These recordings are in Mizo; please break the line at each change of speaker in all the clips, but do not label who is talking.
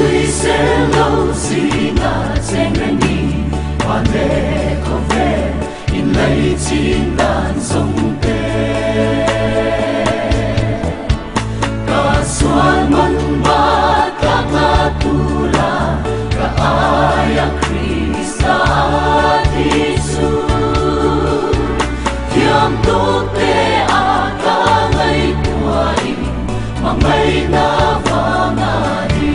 Sawisel lo zinga cheng reng i van leh khawvel inlaichin dan zawng te. Ka sual man bat tlak la tura ka aia Krista a ti chu. Thiam tuk te a ka ngaihtuahin hmangaihna vang a ni.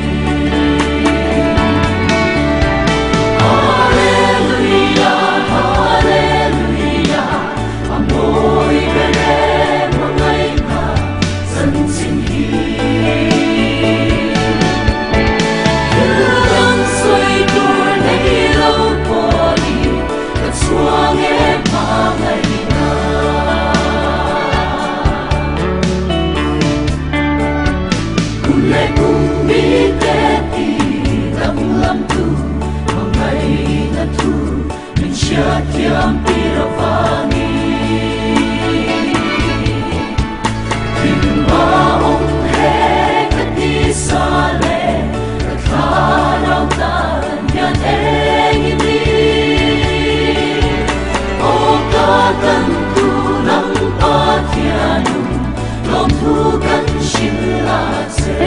Hallelujah, Hallelujah, a mawi ber e hmangaihna chanchin hi. Thil dang sawi tur nei lo pawhin ka chhuang e hmangaihna. Kum leh kum mite ti danglam tu hmangaihna thu min hriatthiam tir avangin. Thimba awm he ka ti sa leh ka thlarau tan hian eng i ni. Aw ka kan tu nang Pathianum lawmthu kan hrilh a che.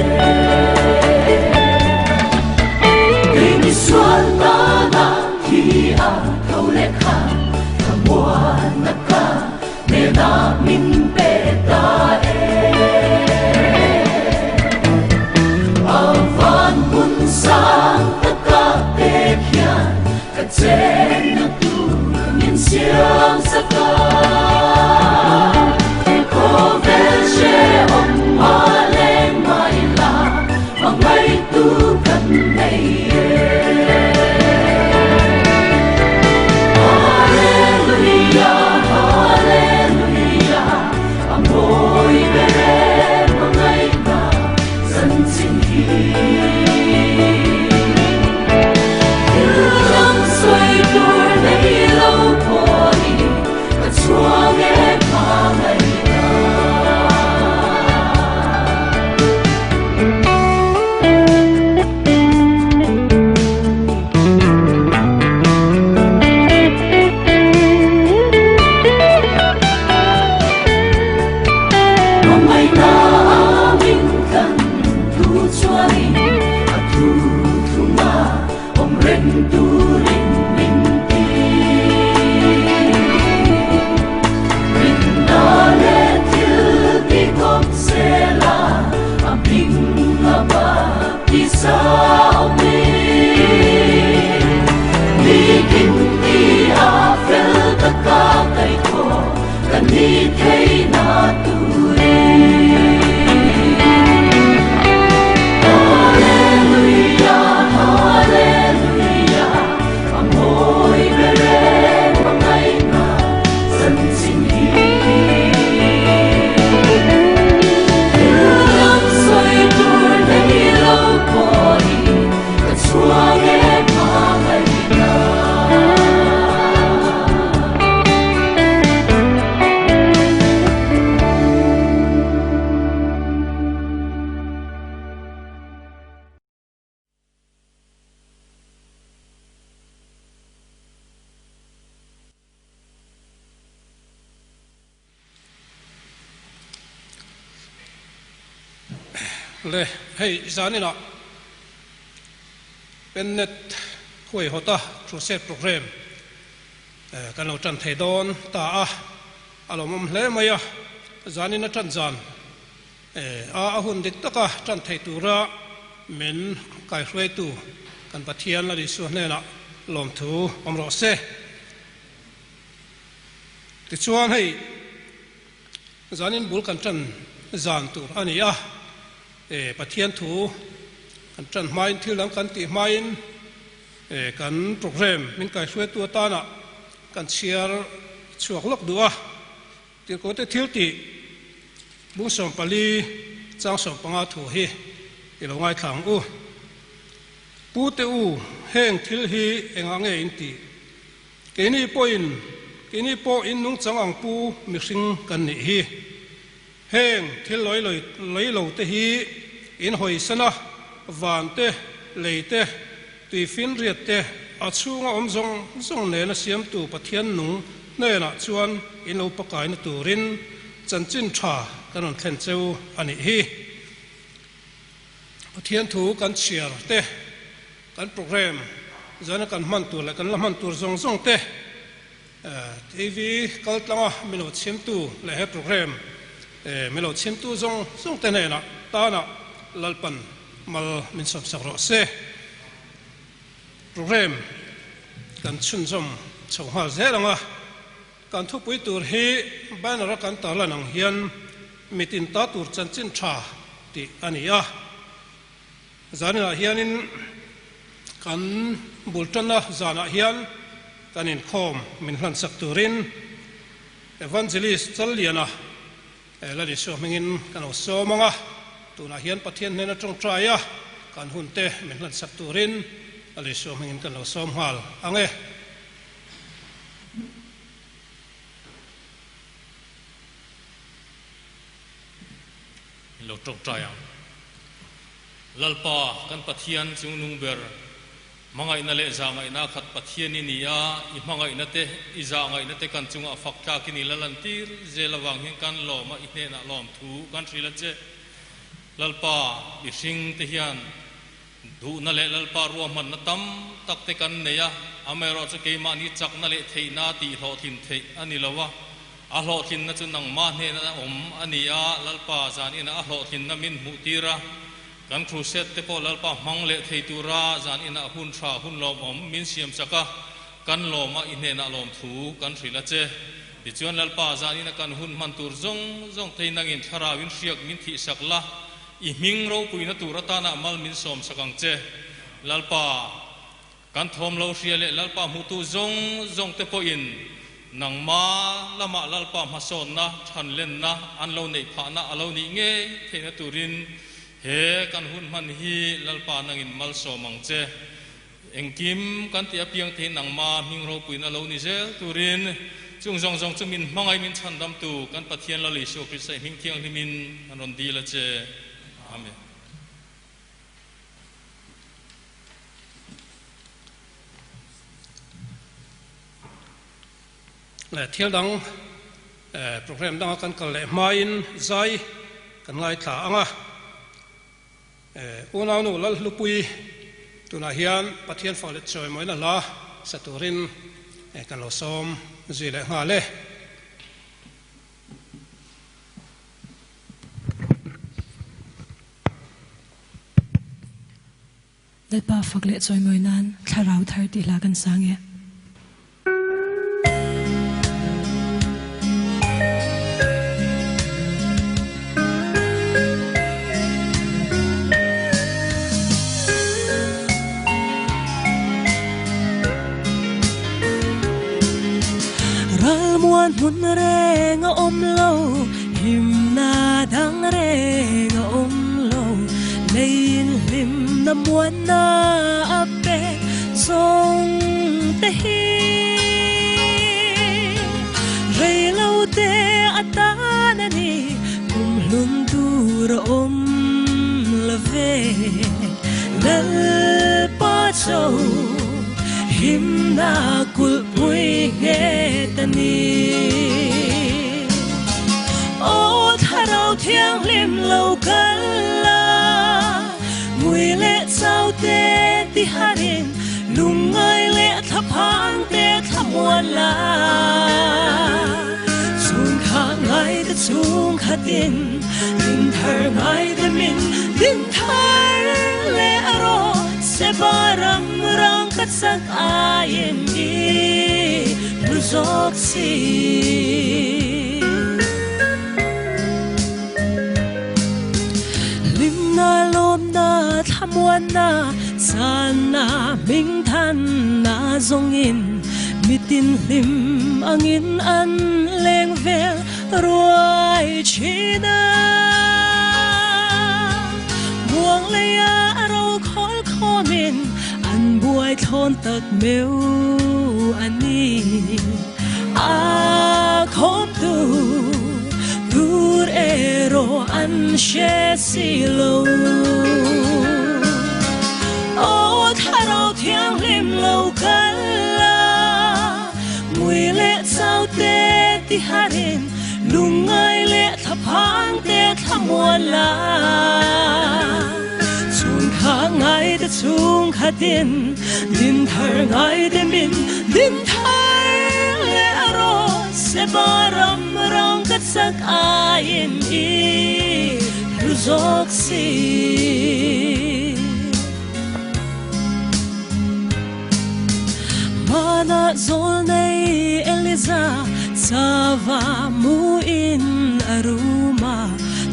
Kei misual tana thi a tho leh kha thlamuanna ka hnenah min pe ta e. A van hmun sang taka te khian ka chenna tur min siam sak a. Khawvel hrehawm mah leng mai la, hmangaihtu kan nei e. Hallelujah, Hallelujah, a mawi ber e hmangaihna chanchin hi. Thil dang sawi tur nei lo pawhin ka chhuang e hmangaihna. Hmangaihna min kan thu chuanin a thu thunga awm reng turin min ti. Rinna leh thil ti kawp zela a hming a baptisa awmin. Nikin ni a fel taka kaihthawh kan ni theihna turin. Hallelujah, Hallelujah, a mawi ber e hmangaihna chanchin hi. Thil dang sawi tur nei lo pawhin ka chhuang e hmangaihna.
Le hei zaninah Pennet huaihawta crusade programme kan lo tan thei dawn ta a, a lawmawm hle mai a, zanin a tan zan a a hun dik taka tan thei tura min kaihruaitu kan Pathian Lal Isua hnenah lawmthu awm rawh se. Tichuan hei zanin bul kan tan zan tur a ni a, Pathian thu kan tan hmain thil dang kan tih hmain Kan programme min kaihruaitu atana kan chhiar chhuak lawk duh a, Tirhkohte thil tih bung 14 chang 15 thu hi i lo ngaithla ang u. Pu te u, heng thil hi engah nge in tih? Keini pawhin, keini pawh in nungchang ang pu mihring kan nih hi. Heng thil lawi lawi lo te hi in hawisan a, van te. lei te, tuifinriat te, a chhunga awm zawng zawng nena siamtu Pathian nung hnenah chuan in lo pakaina turin chanchin tha kan rawn thlen cheu a nih hi. Pathian thu kan chhiar te, kan program zana kan hman tur leh kan la hman tur zawng zawng te, TV kal tlanga min lo chhimtu leh he program min lo chhimtu zawng zawng te hnenah tanah Lalpan mal min sawmsak rawh se. Program kan chhunzawm chho nghal zel ang a, kan thupui tur hi banner a kan tarlan ang hian mitin ta tur chanchin tha tih a ni a. Zaninah hianin kan bul tanna zanah hian kan inkhawm min hlansak turin Evangelist Challiana Lalisua hmingin kan lo sawm ang a, tunah hian Pathian hnena tawngtai a kan hunte min hlansak turin Lalisua hmingin kan lo sawm nghal ang e.
In lo tawngtai ang. Lalpa, kan Pathian chungnung ber, hmangaihna leh zahngaihna khat Pathian i ni a, i hmangaihna te, i zahngaihna te kan chungah fak tlakin i la lantir zel avang hian kan lawm a, i hnenah lawmthu kan hrilh a che. Lalpa, mihring te hian duhna leh Lalpa ruahmanna tam tak te kan nei a, amaherawhchu keimahni chakna leh theihna tihhlawhtlin theih a ni lo a, A hlawhtlinna chu nangmah hnena awm a ni a, Lalpa zan inah a hlawhtlinna min hmuhtir a, kan crusade te pawh Lalpa hmang leh thei tura zan inah hun tha hun lawmawm min siam chak a, kan lawm a, i hnenah lawmthu kan hrilh a che. Tichuan Lalpa zan ina kan hun hman tur zawng zawng thei nangin thlarauin hriak min thihsak la, i hming ropuina tur atana mal min sawm sak ang che. Lalpa. Kan thawm lo hria leh Lalpa hmutu zawng zawng te pawhin nangma lamah Lalpa hmasawnna, thanlenna an lo neih phahna a lo nih ngei theihna turin he kan hun hman hi Lalpa nangin malsawm ang che. Engkim kan tih apiang thei nangma hming ropuina lo ni zel turin chung zawng zawng chu min hmangaih min chhandamtu kan Pathian Lal Isua Krista i hming thianghlimin an rawn dil a che. Amen.
Leh thil dang program danga kan kal leh hmain zai kan ngaithla ang a, unaunu Lalhlupui tunah hian Pathian fak leh chawimawina hla sa turin kan lo sawm zui leh nghal e.
Lalpa fak leh chawimawi nan thlarau thar tih hla kan sang e. Ralmuan hmun reng a awm lo, himna dang reng a awm lo, Leiin hlimna muanna a pek zawng te hi. Rei lo te atan a ni, kum hlun tur a awm lo ve. Lalpa cho himna kulhpui nghet a ni. Aw Thlarau Thianghlim lo kal la, ngui leh chau te ti harin, lungngai leh thlaphang te thlamuan la. Chhungkha ngai te chhungkhatin, din thar ngai te min din thar leh rawh, Seba ram rang ka chak aiin i hlu zawk si. Hlimna, lawmna, thlamuanna, channa, hmingthanna zawngin mitin hlim angin an leng vel ruai thin a. Muang leia a ro khawl khawmin an buai thlawn tak meuh a ni. A khawmtu tur erawh an hre si lo. thianghlim lo kal la, ngui leh chau te ti harin lungngai leh thlaphang te thlamuan la. Chhungkha ngai te chhungkhatin din thar ngai te min din thar leh rawh se ram rang ka chak aiin i hlu zawk si. Hmana zawl nei Eliza chava muin a rum a,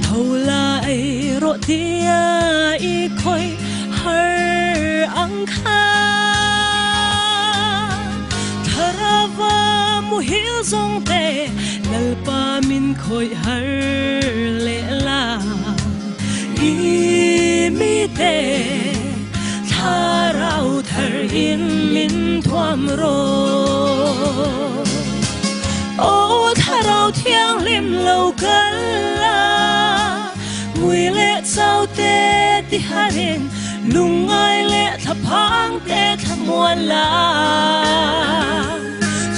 tho la ei rawh tia i khawih har ang kha. Tharava muhil zawng te Lalpa min khawih har leh la. I mite thlarau thar in min thuam rawh. Aw thlarau thianghlim lo kal la, ngui leh chau te ti harin lungngai leh thlaphang te thlamuan la.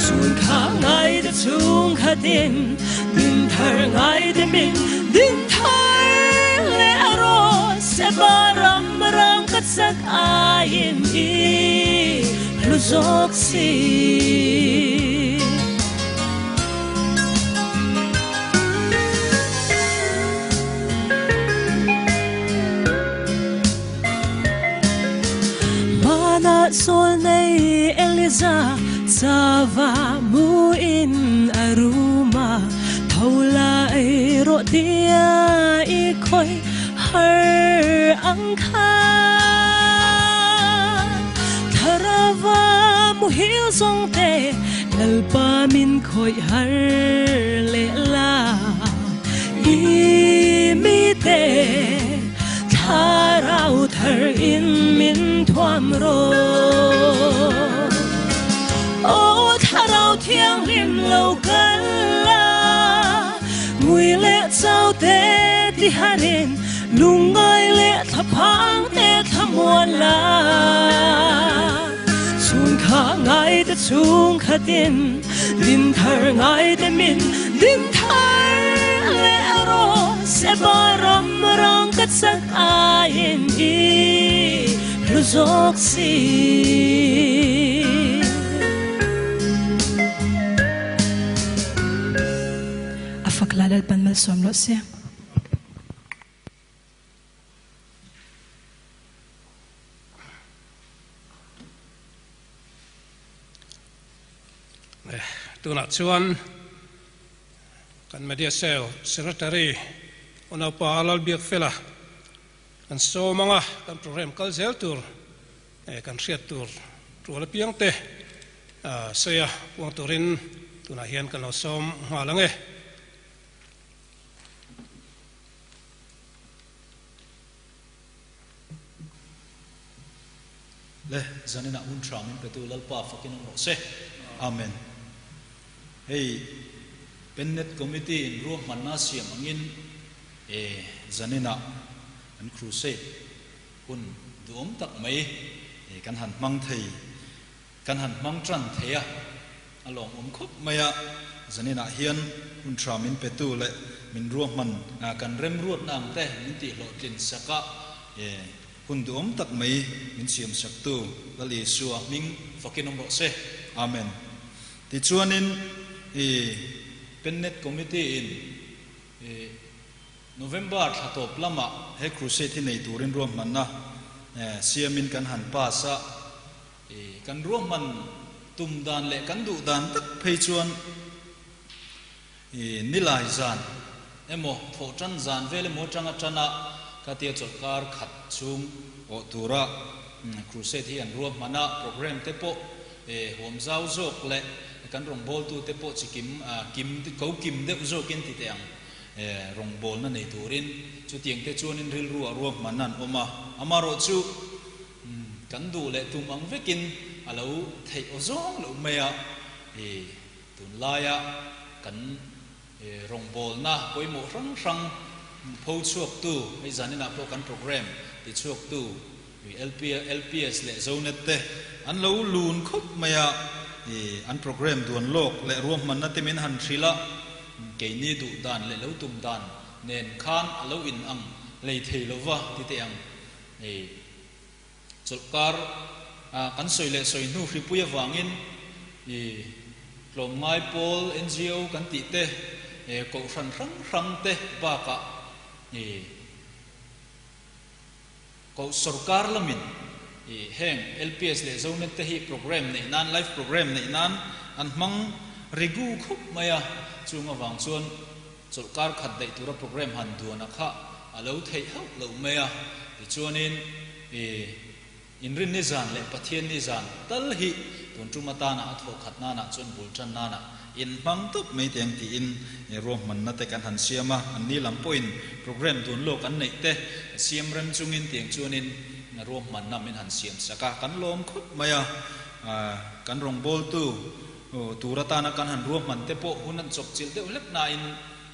Chhungkha ngai te chhungkhatin din thar ngai te min din thar leh a rawh se ba ram ram ka chak aiin i hlu zawk si. Hmana sawl nei Eliza chava muin a rum a, tho la ei rawh tia i khawih har ang kha. Tharava muhil zawng te Lalpa min khawih har leh la i mite. Thlarau thar in min thuam rawh. Aw thlarau thianghlim lo kal la, ngui leh chau te ti harin lungngai leh thlaphang te thlamuan la. Chhungkha ngai te chhungkhatin din thar ngai te min din thar leh rawh se ba ram rang ka chak aiin i hlu zawk si.
A fak la Lalpan malsawm rawh se.
Tunah chuan kan Media Cell Secretary Unaupa Lalbiakfela kan sawm anga kan program kal zel tur kan hriat tur tual apiang te sawi a puang turin tunah hian kan lo sawm nghal ang e.
Le zaninah hun tha min petu Lalpa fakin awm rawh se. Amen. Hei Pennet Committee in ruahmanna siam angin e zaninah an crusade hun duhawm tak mai kan han hmang thei Kan han hmang tan thei a, a lawmawm khawp mai a, zaninah hian hun tha min petu leh min ruahman kan remruatna ang te min tihhlawhtlin sak a, hun duhawm tak mai min siam saktu Lal Isua hming fakin awm rawh se. Amen. Tichuanin i Pennet Committee in i November thla tawp lamah he crusade hi nei turin ruahmanna siamin kan han pass a, I kan ruahman tum dan leh kan duh dan tak phei chuan i nilai zan emaw thawh tan zan vel emaw atanga tana khatia chawlhkar khat chhung awh tura crusade hi an ruahman a, program te pawh huam zau zawk leh kan rawngbawltute pawh chi kim kim ko kim deuh zawkin ti teh ang rawngbawlna nei turin chutiang te chuanin rilru ah ruahman an awm a, amarawhchu Kan duh leh tum ang vekin a lo theih aw zawng loh mai a, i tunlaia kan rawngbawlna pawimawh hrang hrang pho chhuaktu, hei zaninah pawh kan program ti chhuaktu. LPS leh Zonet te an lo lun khawp mai a, an programme duan lawk leh ruahmanna te min han hrilh a, keini duh dan leh lo tum dan nen khan a lo in ang hlei thei lova ti teh ang. Chawlhkar kan sawi leh sawi hnu hripui avangin tlawmngai pawl ngo kan tih te, kohhran hrang hrang te bakah Koh sorkar lamin heng LPS leh Zonet te hi programme neih nan, live programme neih nan an hmang regu khawp mai a, chung avang chuan chawlhkar khat daih tura programme han duan a kha a lo theih hauh loh mai a, tichuanin Inrinni zan leh Pathianni zan tal hi tun tum atana a thawh khat nanah chuan bul tan nanah inhmang tawp mai teng tiin ruahmanna te kan han siam a, anni lam pawhin programme dun lawk an neih te siam rem chungin tiang chuanin ruahmanna min han siam sak a, kan lawm khawp mai a, kan rawngbawltu tur atana kan han ruahman te pawh hun an chawp chilh deuh hlek nain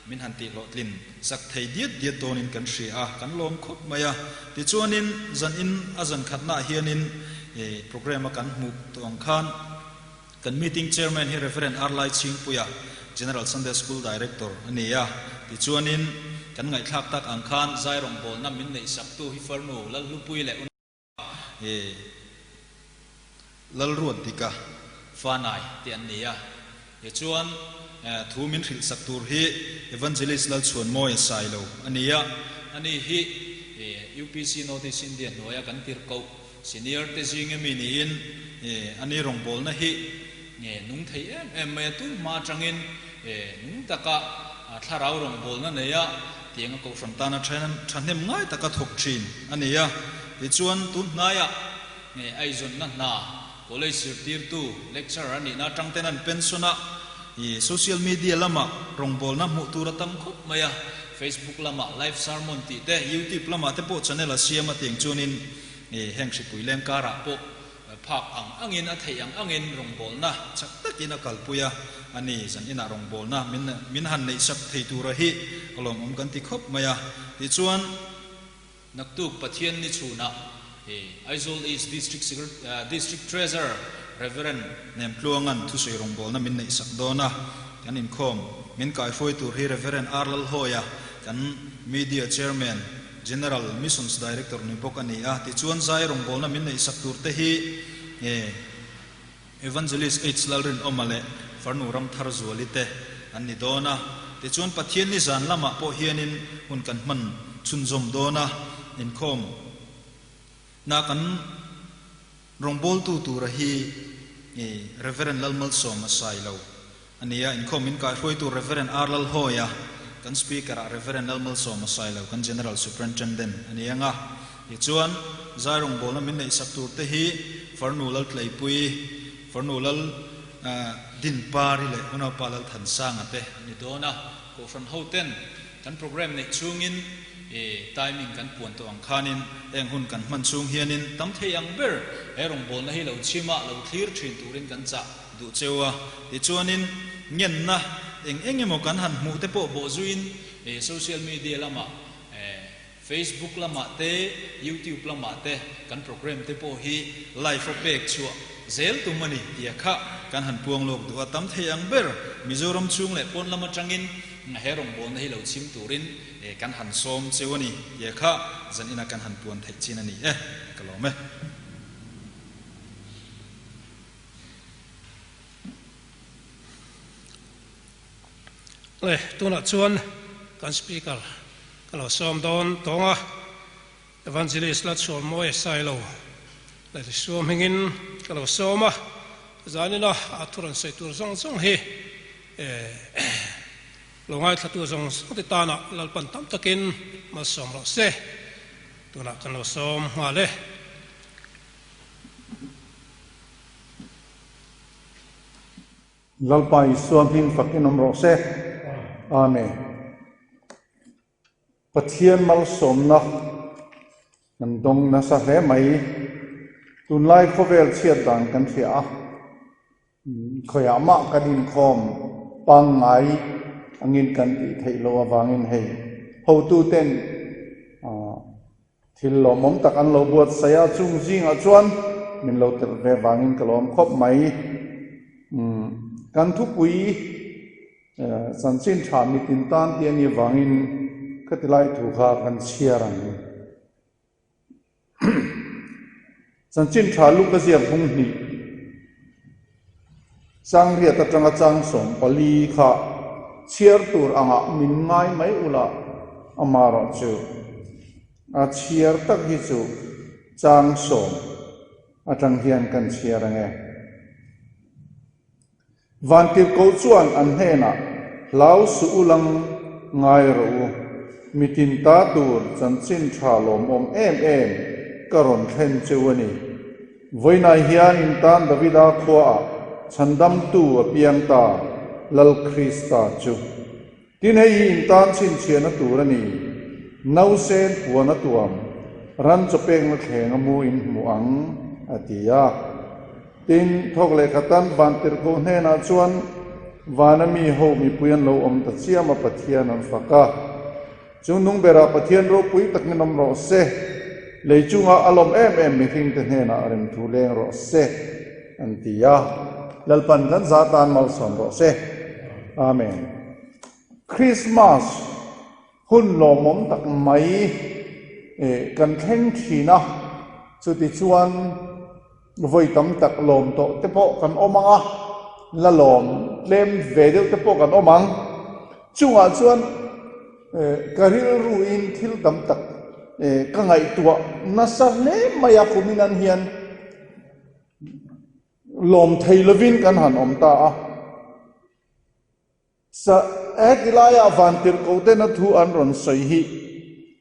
Min han tih hlawhtlin sak thei diat diat dawnin kan hria a, kan lawm khawp mai a. Tichuanin zan in a zan khatnaah hianin programme a kan hmuh tawh ang khan kan meeting chairman hi Reverend Arlai Chhingpuia, General Sunday School Director a ni a. Tichuanin kan ngaihthlak tak ang khan zai rawngbawlna min neih saktu hi Farnu Lalhlupui leh Lalruat dika fanai te an ni a, tichuan thu min hrilh sak tur hi Evangelist Lalchhuanmawia Sailo a ni a, ani hi UPC North East India hnuaia kan tirhkoh senior te zinga mi niin ani rawngbawlna hi nung thei em em mai a, tun hma atangin nung taka thlarau rawngbawlna neia tianga kohhran tana thahnem ngai taka thawk thin a ni a. Tichuan, tun hnaiah nge Aizawnna hna college zirtirtu, lecturer a nihna atang ten an pension a, i social media lamah rawngbawlna hmuh tur a tam khawp mai a, Facebook lamah live sermon tih te, YouTube lamah te pawh channel a siam a tiang chuanin i heng hripui leng karah pawh phak ang angin a theih ang angin rawngbawlna chak takin a kalpui a, a ni zan inah rawngbawlna min min han neihsak thei tura hi a lawmawm kan ti khawp mai a, tichuan. Naktuk Pathian ni chhunah Aizawl East District District Treasurer Rev. Nemtluanga'n thusawi rawngbawlna min neihsak dawn a, kan inkhawm min kaihruai tur hi Rev. R. Lalhawia kan Media Chairman, General Missions Director ni bawk a ni a, tichuan zai rawngbawlna min neihsak tur te hi Evangelist H. Lalrinawma leh Farnu Ramthar Zuali te an ni dawn a, tichuan Pathian ni zan lamah pawh hianin hun kan hman chhunzawm dawn a, inkhawm na kan rawngbawltu tura hi Rev. Lalmalsawma Sailo a ni a, inkhawm min kaihruaitu Rev. R. Lalhawia kan Speaker ah Rev. Lalmalsawma Sailo kan General Superintendent a ni ang a, Tichuan, zai rawngbawlna min neihsak tur te hi Farnu Laltleipui, Farnu Lal Dinpari leh Unaupa Lalthansanga te an ni dawn a. Kohhran hoten kan programme neih chhungin timing kan puan tawh ang khanin heng hun kan hman chhung hianin tam thei ang ber he rawngbawlna hi lo chhim a, lo thlir thin turin kan chah duh cheu a. Tichuanin, ngenna eng eng emaw kan han hmuh te pawh bawhzuiin social media lamah Facebook lamah te, YouTube lamah te kan programme te pawh hi live a pek chhuah zel tum a ni tia kha kan han puang lawk duh a, tam thei ang ber Mizoram chhung leh pawn lam atangin he rawngbawlna hi lo chhim turin kan han sawm cheu a ni tia kha zan ina kan han puan theih chin a ni e, ka lawm e.
Le, tunah chuan kan Speaker ka lo sawm dawn tawng a, Evangelist Lalchhuanmawia Sailo leh Isua hmingin ka lo sawm a, zanina a thu rawn sawi tur zawng zawng hi lo ngaithlatu zawng zawng te tanah Lalpan tam takin malsawm rawh se. Tunah kan lo sawm nghal e.
Lalpa Isua hming fakin awm rawh se. Amen. Pathian malsawmna kan dawng nasa hle mai. Tunlai khawvel chhiat dan kan hria a, khawiah mah kan inkhawm pangngai angin kan tih theih loh avangin hei hotuten. Thil lawmawm tak an lo buatsaih a, chung zingah chuan min lo telh ve vangin ka lawm khawp mai. Umm, kan thupui chanchin tha mitin tan tih a nih vangin khati lai thu kha kan chhiar ang. Chanchin tha luk a ziak hung hnih Changriat atanga chang 14 kha chhiar tur angah min ngai mai ula amarawh chu a chhiar tak hi chu chang sawm atang hian kan chhiar ange. Vantirhkoh chuan an hnenah, Hlau suh u lang ngai rawh u, mitin ta tur chanchin tha lawmawm em em ka rawn thlen cheu a ni. Vawiinah hian in tan Davida khuaah chhandamtu a piang ta, Lal Krista chu. Tin hei hi in tan chhinchhiahna tur a ni, Nausen puan a tuam, ran chaw pekna thleng a mu in hmu ang, a ti a. Tin, thawk lehkha tan Vantirhkoh hnenah chuan vana mi ho mipui an lo awm ta chiam a Pathian an fak a. Chung nung berah Pathian ropui takin awm rawh se, lei chunga a lawm em em mihringte hnenah remthu leng rawh se, an ti a. Lalpan kan za tan malsawm rawh se. Amen. Christmas hun lawmawm tak mai kan thleng thin a, chutichuan vawi tam tak lawm tawh te pawh kan awm ang a, la lawm tlem ve deuh te pawh kan awm ang. Chungah chuan ka rilruin thil tam tak ka ngaihtuah nasa hle mai a, kumin an hian lawm thei lovin kan han awm ta a. Sa, heti laiah Vantirhkohtena thu an rawn sawi hi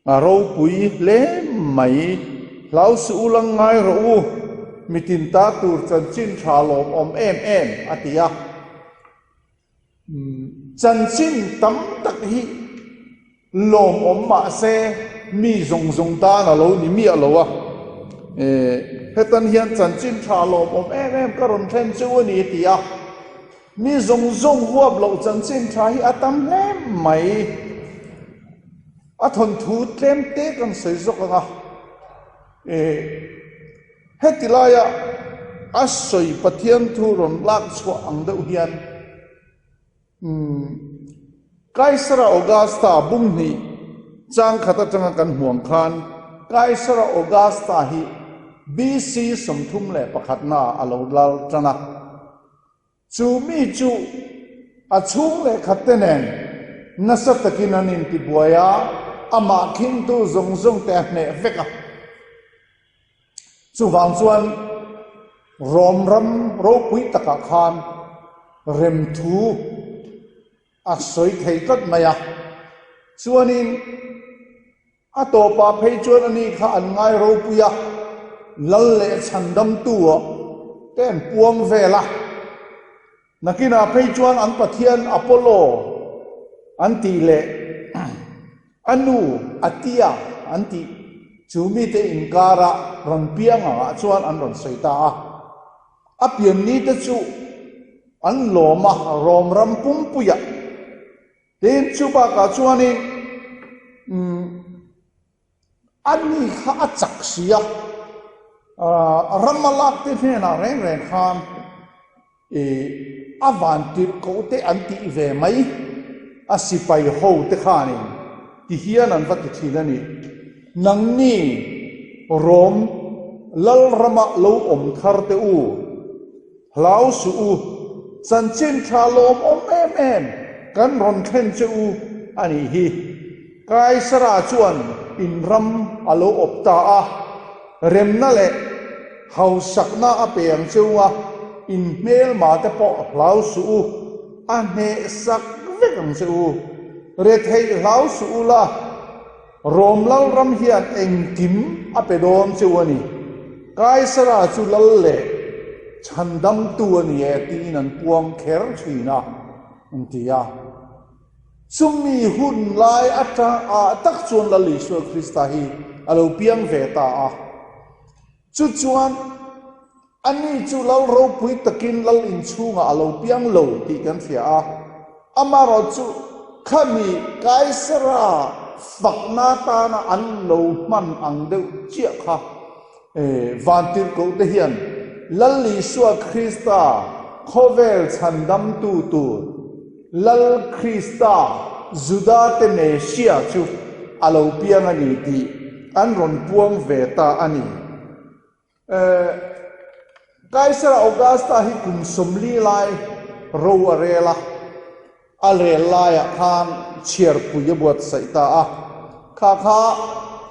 a ropui hle mai. Hlau suh u lang ngai rawh u, mitin ta tur chanchin tha lawmawm em em, a ti a. Chanchin tam tak hi Lawmawm mahse mi zawng zawng tan a lo ni miah lo a, hetan hian chanchin tha lawmawm em em ka rawn thlen chu a ni ti a, mi zawng zawng huap loh chanchin tha hi a tam hle mai. A thawnthu tlem te kan sawi zawk ang a, heti laia a sawi Pathian thu rawn lak chhuah ang deuh hian, Kaisara Augusta bung hnih chang khat atanga kan hmuang khan Kaisara Augusta hi BC 31 naah a lo lal tan a. Chu mi chu a chhung leh khat te nen nasa takin an intibuai a, amah khingtu zawng zawng te a hneh vek a. Chuvang chuan Rom ram ropui takah khan remthu a sawi thei tlat mai a. Chuanin a tawpah phei chuan ani kha an ngai ropui a, lal leh chhandamtu te an puang vel a. Nakinah phei chuan an pathian Apollo an tih leh a nu Atia an tih chu mite inkara rawn piang angah chuan an rawn sawi ta a. A pianni te chu an lawm a, Rom ram pumpuiah. Tin, chu bakah chuanin umm A ni kha a chak si a, ram a lak te hnenah reng reng khan a van tirh koh te an tih ve mai, a sipai ho te khanin ti hian an va ti thin a ni. Nangni Rom Lalrama lo awm thar te u, Hlau suh u, chanchin tha lawmawm em em kan rawn thlen che u a nih hi. Kaisara chuan in ram a lo awp ta a, remna leh hausakna a pe ang che u a, in hmelma te pawh hlau suh u, a hnehsak vek ang che u. Retheih hlau suh u la. Rom Lalram hian engkim a pe dawn cheu a ni. Kaisara chu lal leh chhandamtu a ni e tiin an puang kher thin a, an ti a. Chumi hun lai atang ah tak chuan Lal Isua Krista hi a lo piang ve ta a. Chu chuan ani chu lal ropui takin lal inchhungah a lo piang lo tih kan hria a. Amaherawhchu khami Kaisara. fakna atana an lo hman ang deuh chiah kha Vantirhkohte hian Lal Isua Krista khawvel chhandamtu tur Lal Krista Judate Messiah chu a lo piang a ni tih an rawn puang ve ta a ni. Kaisara Augusta hi kum 40 lai ro a rel a, a rel laiah khan chhiarpui a buatsaih ta a. Kha kha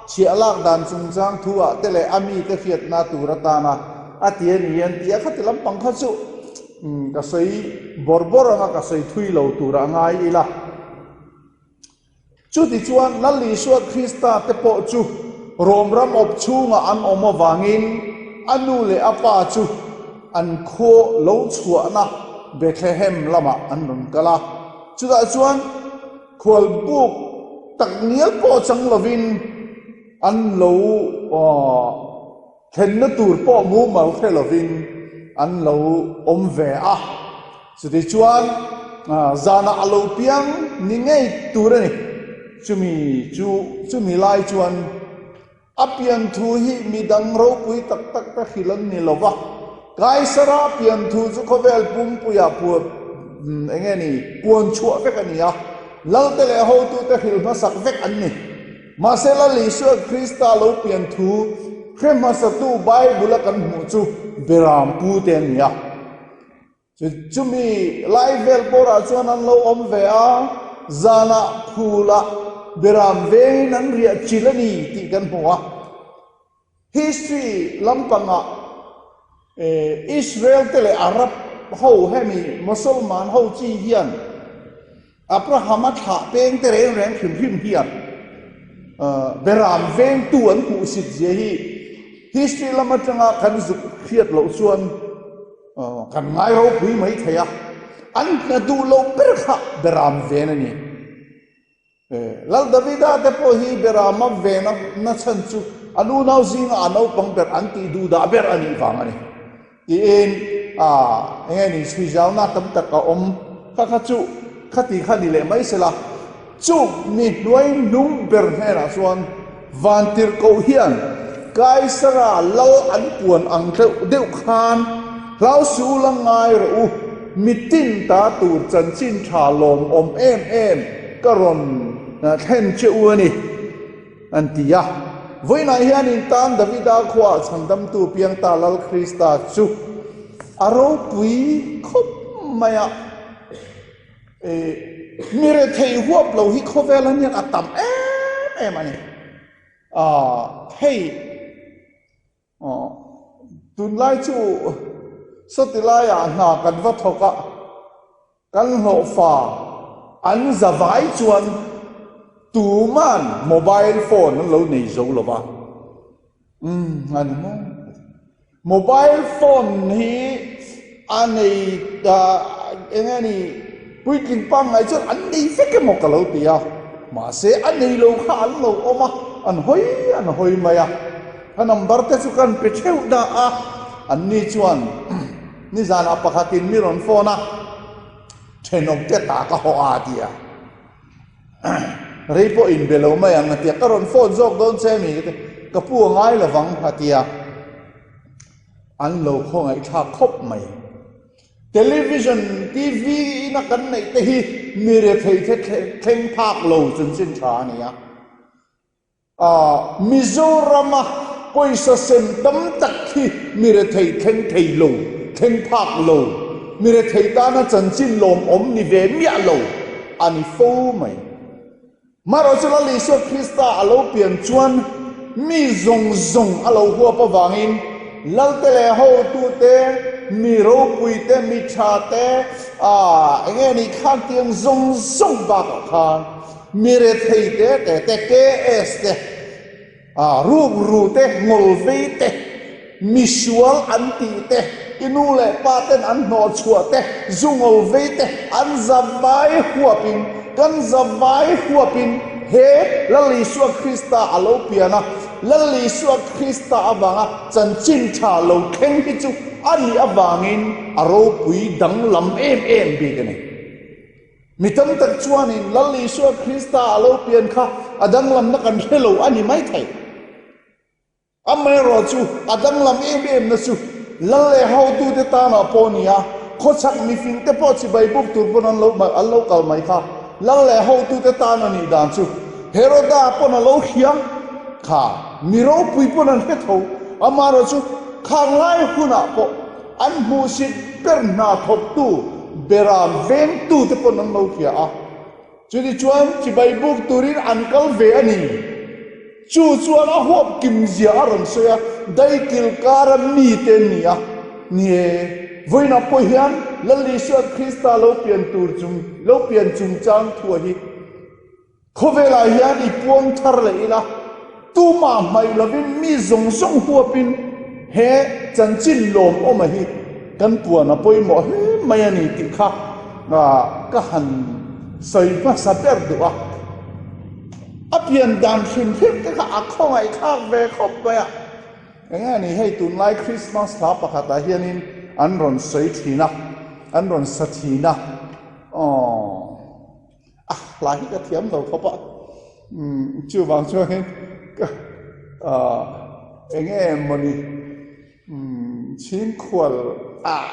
chhiah lak dan chungchang thu ah te leh a mite hriatna tur atana a ti a ni an ti a, khati lampang kha chu ka sawi bawr bawr anga ka sawi thui lo tur a ngai ila. Chutichuan, Lal Isua Krista te pawh chu Rom ram awp chhungah an awm avangin a nu leh a pa chu an khaw lo chhuahna Bethlehem lamah an rawn kal a. Chutah chuan khualbuk tak ngial pawh chang lovin an lo Thlenna tur pawh mumal hre lovin an lo awm ve a. Chutichuan, zanah a lo piang ni ngei tur a ni. Chumi chu, chumi lai chuan a pian thu hi midang ropui tak tak te hrilh an ni lo va. Kaisara pian thu chu khawvel pumpuiah puan eng nge ni, puan chhuah vek a ni a. Lalte leh hotute hrilh hmasak vek an ni. Mahse Lal Isua Krista lo pian thu hre hmasatu Bible-a kan hmuh chu Beram pu te an ni a. Chumi lai vel bawrah chuan an lo awm ve a, zanah phulah Beram vengin an riah chilh a ni tih kan hmu a. History lampangah Israel te leh Arab ho hemi Mosolman ho chi hian Abraham-a thlah peng te reng reng hrim hrim hian Beram vengtu an hmuhsit zia hi history lam atanga kan zuk hriat loh chuan kan ngai ropui mai thei a, an hna duh loh ber kha Beram ven a ni. Lal Davida te pawh hi Berama vena na chhan chu an unau zinga a naupang ber an tih duh dah ber a nih vang a ni. Tiin eng nge ni chhui zauna tam tak a awm kha kha chu khati kha ni leh mai sela chu mi hnuai hnung ber hnenah chuan Vantirhkoh hian Kaisara lal an puan ang tleuh deuh khan hlau su la ngai rawh u, mitin ta tur chanchin tha lawmawm em em ka rawn thlen che u a ni, an ti a. Vawiinah hian in tan Davida khuaah chhandamtu piangta Lal Krista chu a ropui khawp mai a. Mi rethei huap lo hi khawvel an hian a tam em em a ni. Hei tunlai chu sawti laiah hna kan va thawk a, kan hlawhfa an za vai chuan tuman mobile phone an lo nei zo lo va. Umm a ni maw? Mobile phone hi a nei eng nge ni puitling pangngai chuan an nei vek emaw ka lo ti a, mahse a nei lo kha an lo awm a, an hawi an hawi mai a, ka number te chu kan pe theuh dah a, an ni chuan nizanah pakhatin mi rawn phone a, thenawm te ta ka haw a ti a. Rei pawh inbe lo mai ang a tia, ka rawn phone zawk dawn che mi ka ti, ka pu a ngai lo vang a tia, an lo khawngaihthlak khawp mai. Television, TV ina kan neih te hi mi rethei the thleng phak lo chanchin tha a ni a. Mizorama pawisa sem tam tak hi mi rethei thleng thei lo, thleng phak lo, mi rethei tana chanchin lawmawm ni ve miah lo a ni fo mai. Marawhchu Lal Isua Krista a lo pian chuan mi zawng zawng a lo huap avangin Lalte leh hotute, mi ropuite, mi thate, eng nge nih khan tiang zawng zawng bakah khan Mi rethei te te te, KS te, ruk ru te, ngawl vei te, mi sual an tih te, i nu leh pa ten an hnawh chhuah te, zu ngawl vei te, an za vai huapin, kan za vai huapin he Lal Isua Krista a lo pian a, Lal Isua Krista avanga chanchin tha lo thleng hi chu a nih avangin a ropui danglam em em bik a ni. Mi tam tak chuanin Lal Isua Krista a lo pian kha a danglamna kan hre lo a ni maithei. Amaherawhchu, a danglam em emna chu Lal leh hotute tanah pawh a ni a, khawchhak mifingte pawh chibai buk tur pawn an lo an lo kal mai kha. Lal leh hotute tan a nih dan chu Heroda pawn a lo hria kha, mi ropui pawn an hre tho. Amaherawhchu, khang lai hunah pawh an hmuhsit ber hna thawktu beram vengtute pawn an lo hria a. Chutichuan, chibai buk turin an kal ve a ni. Chu chuan a huap kim zia a rawn sawi a, daikil kara mite an ni a. Ni e, vawiinah pawh hian Lal Isua Krista lo pian tur chung, lo pian chungchang thua hi khawvelah hian i puang thar leh ila, tumah hmaih lovin mi zawng zawng huapin he chanchin lawmawma hi kan puan a pawimawh hle mai a ni tih kha ka han sawi hmasa ber duh a. A pian dan hrim hrim te kha a khawngaih thlak ve khawp mai a. Enge a ni hei tunlai Christmas hla pakhatah hianin an rawn sawi thin a, an rawn sa thin a. Aww a hla hi ka thiam lo khawp a. Umm chuvang chuanin ka ah enge mawni umm chhingkhual ah.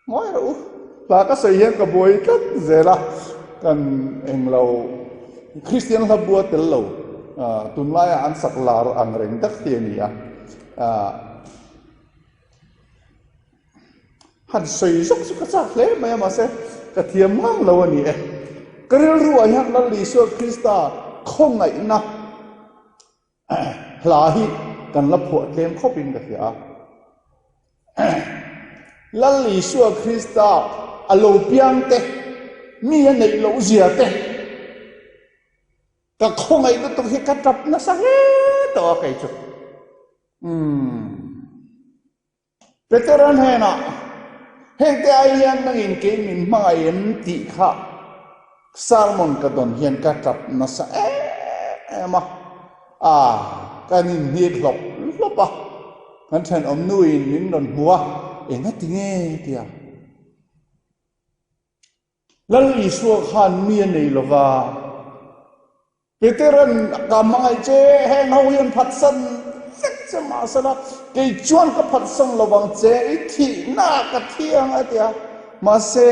Ngawi rawh u, hla ka sawi hian ka buai tlat zel a, kan englo Kristian hla bua tel lo tunlaia an sak lar ang reng tak hi a ni a, han sawi zawk chu ka chak hle mai a mahse ka thiam ngang lo a ni e. Ka rilruah hian Lal Isua Krista khawngaihna Hla hi kan la phuah tlem khawpin ka hria a. Lal Isua Krista a lo piang te, mi a neih loh zia te, ka khawngaih lutuk hi ka tap nasa hle tawh a kei chu. Umm. Petera hnenah, Hengte ai hian nangin kei min hmangaih em tih kha sermon ka dawn hian ka tap nasa em em a, a kan inhnit hlawp hlawp a, kan thenawm nuin min rawn hmu a, engati nge tia. Lal Isua khan mi a nei lova. Peteran ka hmangaih che, heng ho hian phatsan vek che mahsela kei chuan ka phatsan lo vang che, i thihna ka thi ang a ti a. Mahse,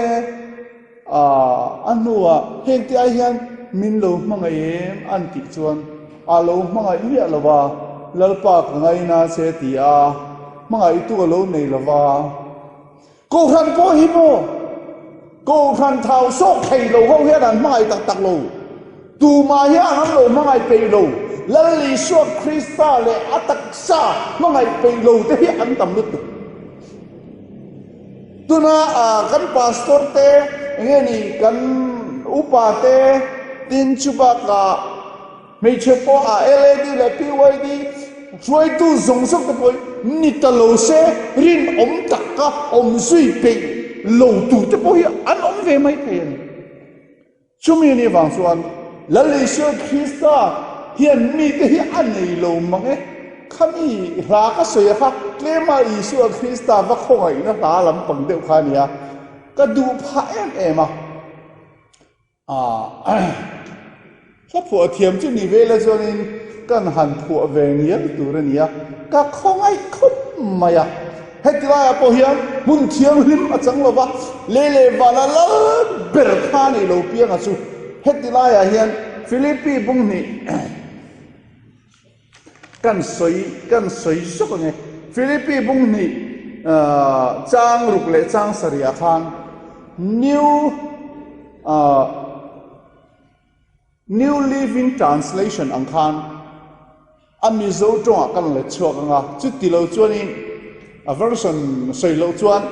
a hnuah heng te ai hian min lo hmangaih em an tih chuan a lo hmangaih miah lo va, Lalpa ka ngaina che ti a, hmangaihtu a lo nei lo va. Kohhran pawh hi maw Kohhran thau sawk thei lo ho hian an hmangaih tak tak lo. Tumah hian an lo hmangaih peih lo. Lal Isua Krista leh a taksa hmangaih peih lo te hi an tam lutuk. Tuna kan pastor te enge ni kan upa te tin chu bakah Hmeichhe pawh a LAD leh PYD hruaitu zawng zawng te pawh hi ni ta lo se rinawm taka awm zui peih lo tur te pawh hi an awm ve mai thei a ni. Chumi anih vang chuan Lal Isua Krista hian mite hi a nei lo mang e. Khami hla ka sawi a kha tlema Isua Krista va khawngaihna hla lampang deuh kha a ni a, ka duh phah em em a. Hla phuah thiam chu ni ve la chuanin kan han phuah ve ngial tur a ni a, ka khawngaih khawp mai a. Heti laiah pawh hian hmun thianghlim a chang lo va, lei leh vana lal ber kha a nih lo pianga chu. Heti laiah hian Philippi bunghnih Kan sawi kan sawi zawk ang e. Philippi bunghnih chang ruk leh chang sarihah khan New New Living Translation ang khan a Mizo tawngah kan let chhuak ang a, chuti lo chuanin a version sawi loh chuan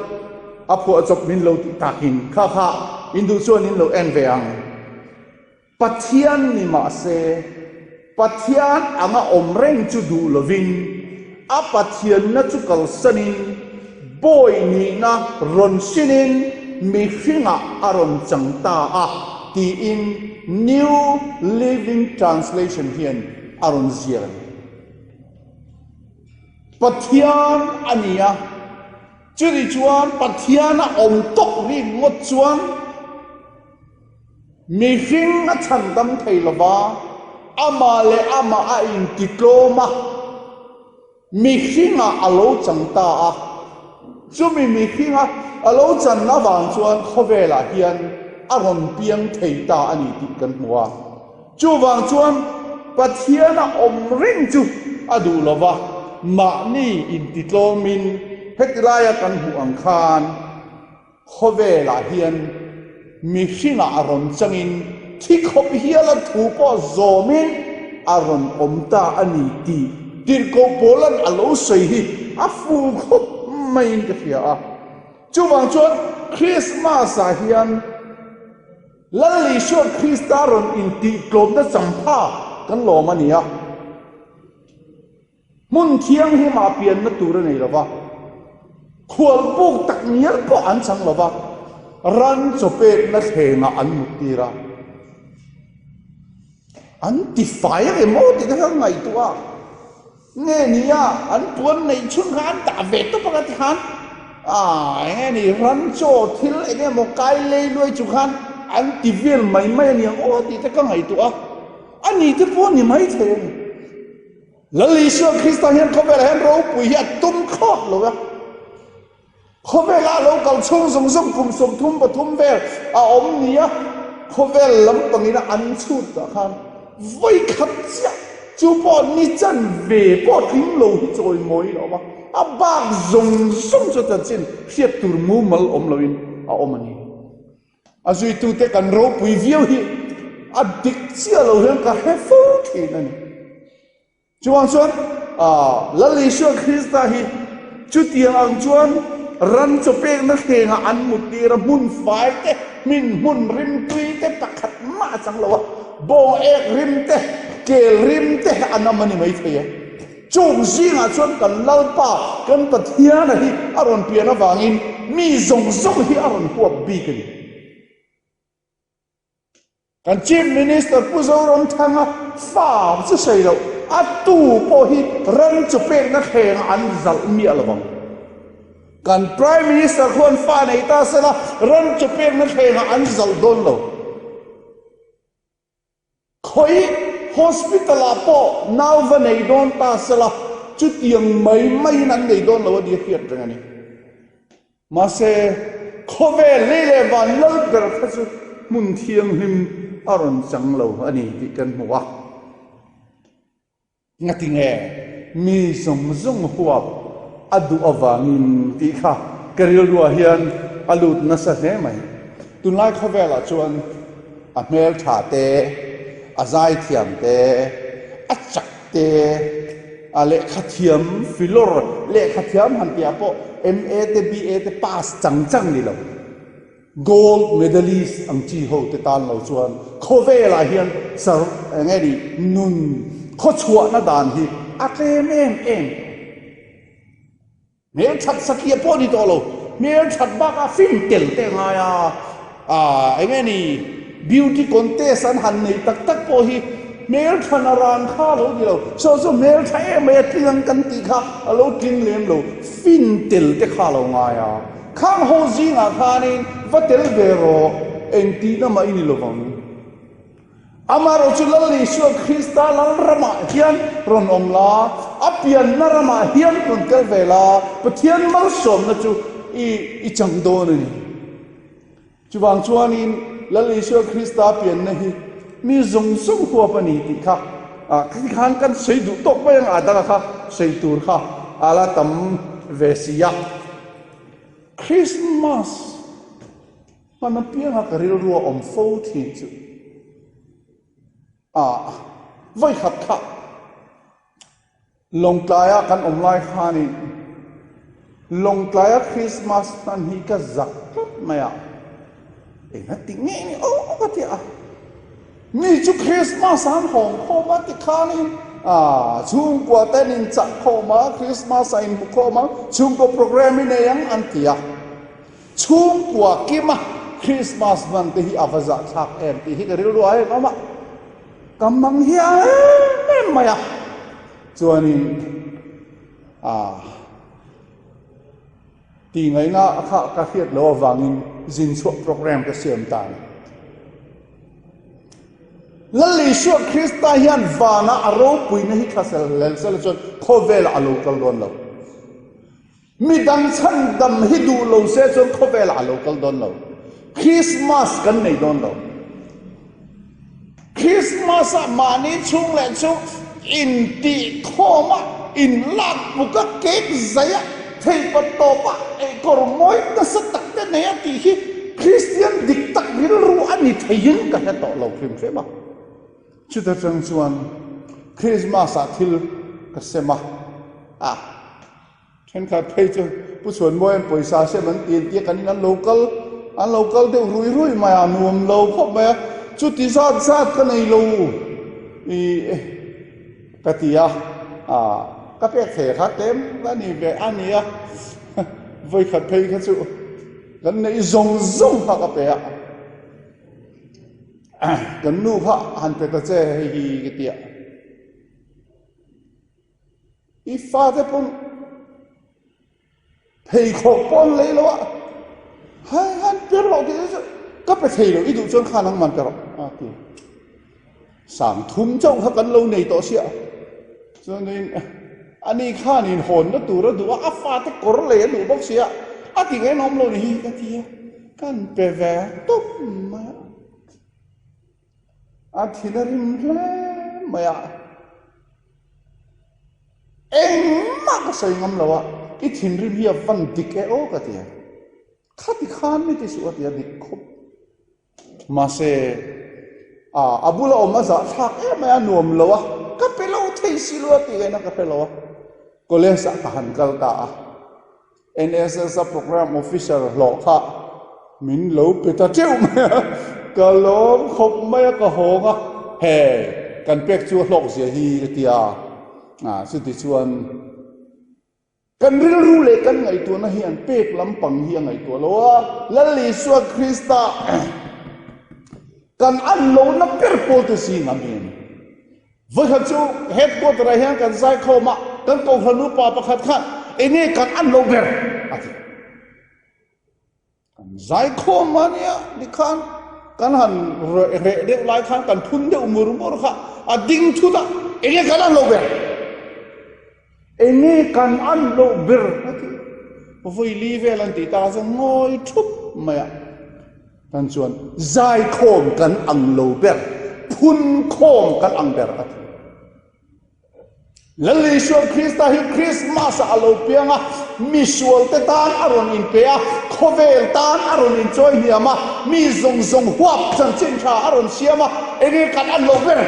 a phuahchawp min lo tih takin kha kha in duh chuan in lo en ve ang. Pathian ni mah se, Pathian anga awm reng chu duh lovin, a Pathianna chu kalsanin, bawi nihna rawn sinin mihringah a rawn chang ta a, tiin New Living Translation hian a rawn ziak a ni. Pathian a ni a, chutichuan Pathiana awm tawk ringawt chuan. Mihring a chhandam thei lova, amah leh amah a intitlawm a, mihringah a lo chang ta a. Chumi mihringa a lo chan avang chuan khawvelah hian a rawn piang thei ta a ni tih kan hmu a. Chuvang chuan Pathiana awm reng chu a duh lova, mahni intitlawmin heti laia kan hmuh ang khan, Khawvelah hian mihringah a rawn changin thi khawp hiala thu pawh zawmin a rawn awm ta a ni tih Tirhkoh Paula'n a lo sawi hi a fu khawp maiin ka hria a. Chuvang chuan Krismas-ah hian Lal Isua Krista rawn intihtlawmna changpha kan lawm a ni a. Hmun thianghlimah pianna tur a nei lo va, khualbuk tak ngial pawh an chang lo va, ran chaw pekna thlengah an mut tir a. An ti fai a emaw tih te kha ka ngaihtuah a, nge ni a an puan neih chhun kha an dah ve tawp anga tikhan ah eng nge ni ran chaw thil eng emaw kai lei luai chu khan an ti vel mai mai a niang aw tih te ka ngaihtuah a, a ni te pawh ni maithei a ni. Lal Isua Krista hian khawvelah hian ropui hi a tum thlawt lo a. Khawvelah a lo kal chhung zawng zawng kum 33 vel a awm ni a, khawvel lampangin a an chhut tah khan vawi khat chiah chu pawh ni chan ve pawh tling lo hi chawimawi lo a, a bak zawng zawng chu chanchin hriat tur mumal awm loin a awm a ni. A zuitute kan ropui viau hi a dik chiah lo hian ka hre fo thin a ni. Chuvang chuan Lal Isua Krista hi chutiang ang chuan ran chaw pekna thlengah an mut tir a, hmun fai te, hmin hmun rim tui te pakhat mah a chang lo a, bawng ek rim te, kel rim te a nam a ni maithei e. Chung zingah chuan kan Lalpa, kan Pathiana hi a rawn pian avangin mi zawng zawng hi a rawn huap bik a ni. Kan Chief Minister Pu Zoramthanga fa chu sawi loh, a tu pawh hi ram chu pekna thlengah an zalh miah lo vang. Kan Prime Minister khuan fa nei ta sela ram chu pekna thlengah an zalh dawn lo. Khawi hospital ah pawh nau va nei dawn ta sela, chutiang mai maiin an nei dawn lo a ni a hriat reng a ni. Mahse, khawvel lei leh van lal ber kha chu hmun thianghlim a rawn chang lo a ni tih kan hmu a. Ngati nge mi zawng zawng huap a duh avangin tih kha ka rilruah hian a lut nasa hle mai. Tunlai khawvelah chuan a hmeltha te, a zaithiam te, a chak te, a lehkhathiam filawr lehkhathiam han tihah pawh MA te BA te pass chang chang ni lo. Gold medalist ang chi ho te tan lo chuan khawvelah hian sar eng nge ni nun khawchhuahna dan hi a tlem em em tawh. Hmelthat satliah pawh ni tawh lo, hmelthat bakah fin tel te a ngai a, ah eng nge ni beauty contest an han nei tak tak pawh hi hmeltha na ran kha a lo ni lo, saw chu hmeltha em mai a tling ang kan tih kha a lo tling lem lo, fin tel te kha a lo ngai a. Khang ho zingah khanin va tel ve rawh, engtihna mah i ni lo vang. Amaherawhchu chu Lal Isua Krista Lal ramah hian rawn awm la, a pianna ramah hian rawn tel ve la, Pathian malsawmna chu i i chang dawn a ni. Chuvang chuanin Lal Isua Krista pianna hi mi zawng zawng huap a ni tih kha tikhan kan sawi duh tawk mai ang a danga kha sawi tur kha a la tam ve si a. Krismas hman apianga ka rilru a awm fo thin chu a vawikhat kha Lawngtlaia kan awm lai khanin Lawngtlaia Krismas hman hi ka zak tlat mai a, enga ti nge ni aw ka ti a. Mi chu Krismas an hawng khawm a tikhanin chhungkua te an inchah khawm a, Krismas a inhmu khawm a, chhungkaw program i nei ang an ti a. Chhungkua kima Krismas hman te hi a va zahthlak em tih hi ka rilru a em awm a, ka mang hi a em em mai a. Chuanin Tih ngaihna kha ka hriat loh avangin zin chhuah program ka siam ta a ni. Lal Isua Krista hian vana a ropuina hi thlasel hlel sela chuan khawvelah a lo kal dawn lo. Midang chhandam hi duh lo se chuan khawvelah a lo kal dawn lo. Christmas kan nei dawn lo. Christmas ah mahni chhung leh chu intih khawm a, inlak buk a, cake zai a, theipa tawp a, eikawr mawi nasa tak te nei a tih hi Christian dik tak rilru a ni theiin ka hre tawh lo hrim hrim a. Chuta chang chuan Christmas ah thil ka sem a, a. Thenkhat phei chu Pu Chhuanmawia'n pawisa sem an ti an tia kan in an lo kal an lo kal deuh rui rui mai a, nuam lo khawp mai a, chuti zat zat ka nei lo i ka ti a, ah ka pek thei kha tlem a ni ve a ni a, vawikhat phei kha chu kan neih zawng zawng kha ka pe a, kan nu kha han pe ta che hei hi ka ti a. I fate pawn pheikhawk pawh an lei lo a, hai han pe rawh tih chu ka pe thei lo, i duh chuan khan ang man pe rawh a ti. Sang thum chauh kha kan lo nei tawh sia, chuanin ani khan inhawnna tur a duh a, a fate kawr lei a duh bawk sia, a ti ngaih an awm lo ni hi ka ti a, kan pe ve tawp mai a. A thin a rim hle mai a. Engmah ka sawi ngam lo a, i thinrim hi a van dik e aw ka ti a. Khati khan mi ti suh a ti a dik khawp. Mahse, a a bula awm a zahthlak em mai a, nuam lo a, ka pe lo thei si lo a tih ngaihna ka hre lo a. College ah ka han kal ta a. NSS a Programme Officer hlawh kha min lo pe ta teuh mai a, ka lawm khawp mai a, ka hawng a, hei kan pek chu a hlawk zia hi ka ti a, chuti chuan kan rilru leh kan ngaihtuahna hian pek lampang hi a ngaihtuah lo a, Lal Isua Krista kan an lohna ber pawl te zing a mi a ni. Vawikhat chu headquarter ah hian kan zai khawm a, kan kohhran upa pakhat khan enge kan an lo ber a ti. Kan zai khawm a nia tikhan kan han reh deuh lai khan kan phun deuh mur mur kha a ding thut a, enge kan an lo ber? Enge kan an lo ber a ti. Vawi li vel an tih takah chuan ngawi thup mai a. Tan chuan zaikhawm kan ang lo ber, phun khawm kan ang ber a ti. Lal Isua Krista hi Krismas ah a lo piang a, misualte tan a rawn inpe a, khawvel tan a rawn inchawi hniam a, mi zawng zawng huap chanchin tha a rawn siam a, enge kan an lo ber?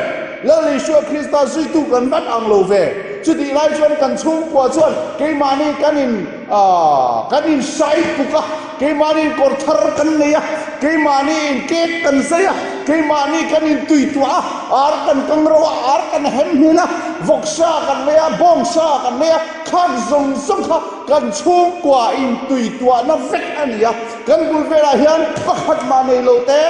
Lal Isua Krista zuitu kan vat ang lo ve. Chutih lai chuan kan chhungkua chuan keimahni kan in kan insai puk a, Keimahni in kawr thar kan nei a, keimahni in cake kan zai a, keimahni kan in tui tuah a, ar kan kang ro a, ar kan hem hmin a, vawksa kan lei a, bawngsa kan lei a, khak zawng zawng kha kan chhungkua in tui tuahna vek a ni a. Kan bul velah hian pakhat mah nei lo te,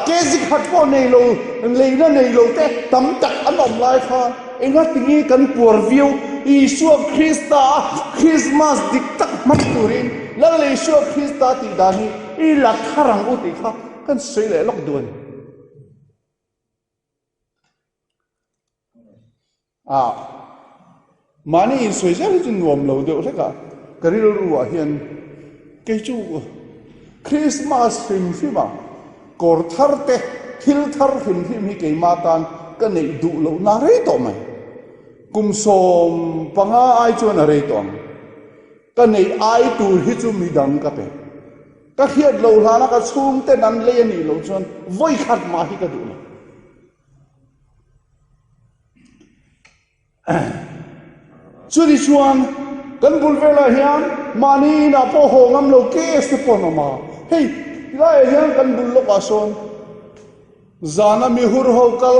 kg khat pawh nei lo, leina nei lo te tam tak an awm lai khan Engatinge kan puar viau Isua Krista a Krismas dik tak hmang turin Lal Isua Krista tih dan hi i la thar ang u tih kha kan sawi leh lawk duh a ni. A mahni insawi zel hi chu nuam lo deuh hlek a, ka rilru ah hian kei chu Krismas hrim hrim a Kawr thar te, thil thar hrim hrim hi keimah tan ka neih duh lohna a rei tawh mai. Kum 15 ai chuan a rei tawh ang. Ka neih ai tur hi chu midang ka pe. Ka hriat loh hlana ka chhungten an lei a nih loh chuan vawikhat mah hi ka duh lo. Chuni chuan kan bul velah hian mahni inah pawh haw ngam lo case te pawh an awm a, hei tilaiah hian kan bul lawkah sawn zana mi hur ho kal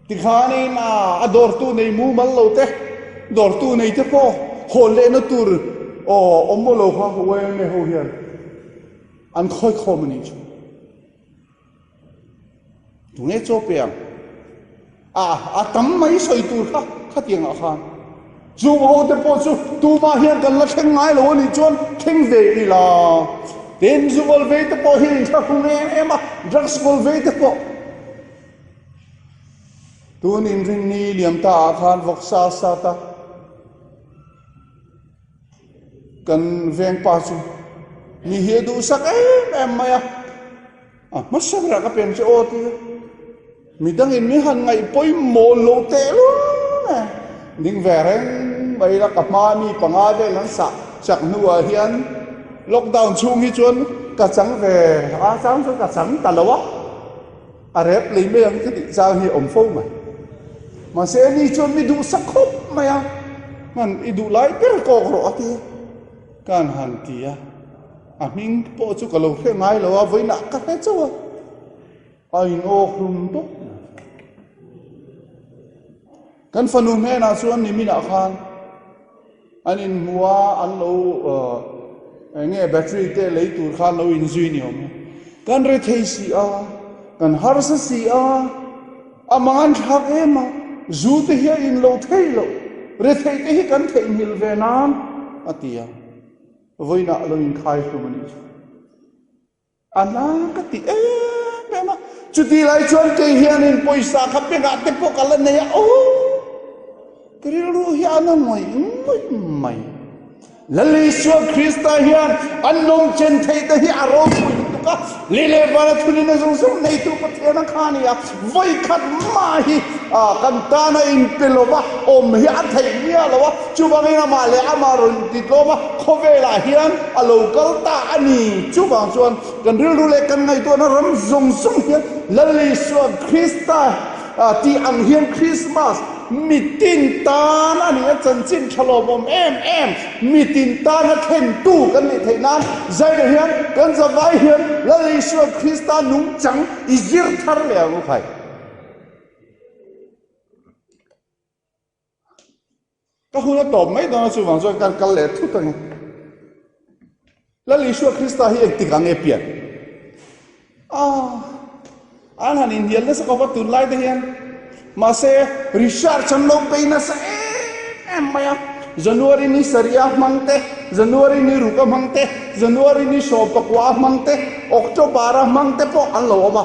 tikhanin a dawrtu nei mumal lo te dawrtu nei te pawh hawn lehna tur aw awm maw lo kha yma ho hian an khawikhawm a nih chu. Tunge chaw pe ang? A, a tam mai sawi tur kha, khatiang ah khan. Chung ho te pawh chu tumah hian kan la thleng ngai lo a nih chuan thleng ve ila. Tin, zu goal vei te pawh hi in thlahrung em em a, drugs goal vei te pawh. Tun inrinni liam ta ah khan vawksa sat a kan vengpa chu mi hi a duhsak em em mai a, a hmasa berah ka pen che aw ti a, midangin min han ngaih pawimawh lo tehlul e, ding ve reng mai la ka hma mi panga vel an sah chak hnuah hian lockdown chhung hi chuan ka chang ve a chang chuan ka chang ta lo a. A rep lei mai ang ka tih chang hi a awm fo mai. Mahse ani chuan mi duhsak khawp mai a, hman i duh lai ber kawk rawh a ti a, ka han han ti a, a hming pawh chu ka lo hre ngai lo a, vawiinah ka hre chauh a, a in awk hlum tawp mai. Kan fanu hnenah chuan niminah khan An inhmu a, an lo eng nge battery te lei tur khan lo inzui ni awm e. Kan re thei si a, kan harsa si a, a mang an thlak em a, zu te hi a in lo thei lo, re theih te hi kan theihnghilh ve nan a ti a, vawiinah lo inkhai hlum a nih chu. A na ka ti em em a, chuti lai chuan kei hianin pawisa kha pengah te pawh ka la nei a, aw ka rilru hi a na ngawih ngawih mai. Lal Isua Krista hian an nawmchen theih te hi a ropui lutuk a, lei leh vana thunina zawng zawng neitu Pathian a kha a ni a, vawikhat mah hi kan tana inpe lova awm hi a theih miah lo a, chuvangin amah leh amah rawn ti tlawm a, khawvelah hian a lo kal ta a ni. Chuvang chuan kan rilru leh kan ngaihtuahna ram zawng zawng hian Lal Isua Krista tih ang hian Krismas mitin tan a nih a, chanchin tha lawmawm em em mitin tana thlentu kan nih theih nan zaina hian kan zavai hian Lal Isua Krista nungchang i zir thar leh ang u khai. Ka hun a tawp mai dawn a chuvang chuan kan kal leh thut a ni. Lal Isua Krista hi engtik ang nge pian? Ah, an han inhnial nasa khawp a tunlai te hian. Mahse, research an lo pei nasa em em mai a. January ni sarih a hmang te, January ni ruk a hmang te, January ni 14 a hmang te, October a hmang te pawh an lo awm a.